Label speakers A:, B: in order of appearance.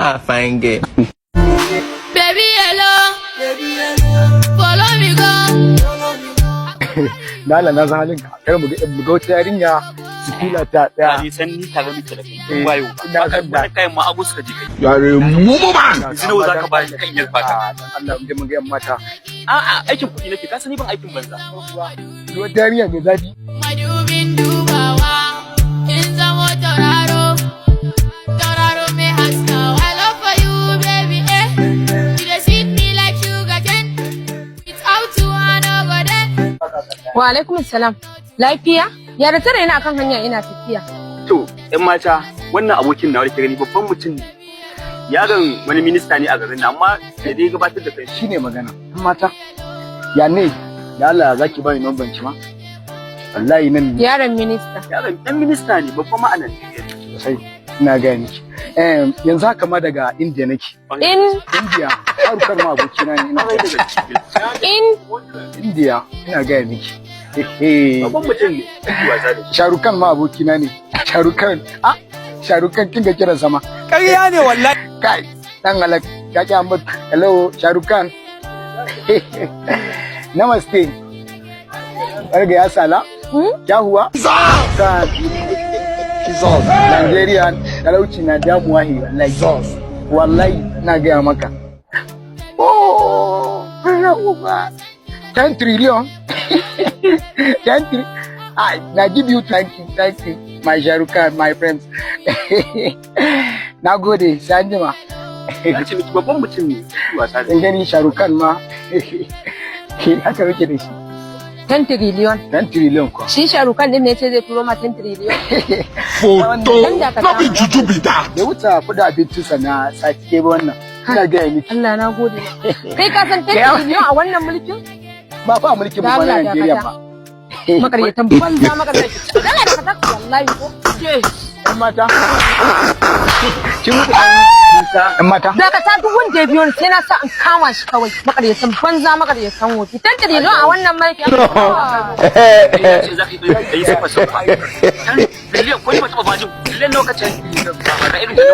A: Ah, fine girl.
B: Baby, hello. Follow me, go.
C: Lala, na san halin ka. Kar mu ga wata yarinya su fila ta daya.
D: Ni san ni tare muke da kai.
C: Eh,
D: Wayo.
C: na san da.
D: Wani kayan ma abu suka je kai.
E: You are a mumu man.
D: Yanzu nawa zaka bani kan yar fata?
C: Ah, dan Allah mu je mu ga yan mata.
D: A'a, aikin kuɗi nake, ka sani ban aikin banza.
C: Wata yarinya mai zafi.
B: Madubin dubawa, in zamo tauraro, tauraro mai haskawa. I love for you, baby, eh. You dey sweet me like sugar cane. Without you, I no go there.
F: Wa alaikum salam. Lafiya? Ya da tare ina kan hanya ina tafiya.
D: To, ƴan mata, wannan abokin nawa da ke gani babban mutum ne. Yaron wani minista ne a garin nan, amma da dai gabatar da kai.
C: Shine magana. Yan mata. Ya ne? Da Allah zaki bani number ki ma? Wallahi nan ne.
F: Yaron minista.
D: Yaron ɗan minista ne babban ma a Najeriya.
C: Sosai. Ina gaya miki. Yanzu haka ma daga India nake.
F: In
C: India, Shahrukh ma abokina ne, ina
D: Kwarai da gaske.
F: in
C: India, ina gaya miki.
D: Babban mutum ne. Wasa da shi.
C: Shahrukh ma abokina ne. Shahrukh, ah, Shahrukh, kin ga kiran sama.
A: Ƙarya ne wallahi.
C: Kai, dan halak, ya ki amma. Hello, Shahrukh. Namaste. Barga ya sala. क्या हुआ? Khan. Nigeria talauci na damuwa he wallahi. Wallahi ina gaya maka. Oh, uba. 10 trillion. 10 trillion. I na give you, thank you, thank you, my Shahrukh, my friends. Na gode, sai an jima.
D: Na ce miki babban mutum ne. Wasa da
C: In
D: shi.
C: gani Shahrukh ma haka muke da shi.
F: 10 trillion.
C: 10 trillion ko.
F: Shi Sharukan din ne ce zai turo ma 10 trillion?
E: Photo.
F: Dan dakata.
E: No be juju be that.
C: Bai wuce kuɗin abincinsa na sati ɗaya ba wannan. Ina gaya miki.
F: Allah na gode ma. Kai ka san 10 trillion a wannan mulkin?
C: Ba fa mulkin mu ba na
F: Da Allah
C: Najeriya
F: dakata.
C: ba.
F: Makaryatan banza, makaryatan. Dala dakata wallahi ko.
C: Yan mata. Kin mutu yan mata.
F: Dakata, duk wanda ya biyo ni sai na sa an kama shi kawai. Makaryatan banza, makaryatan wofi. 10 trillion a wannan mulkin?
D: Ya ce za ka yi sifa sifa. Biliyan ko ni ba taɓa bajin. Biliyan lokacin. Ba irin ta ba.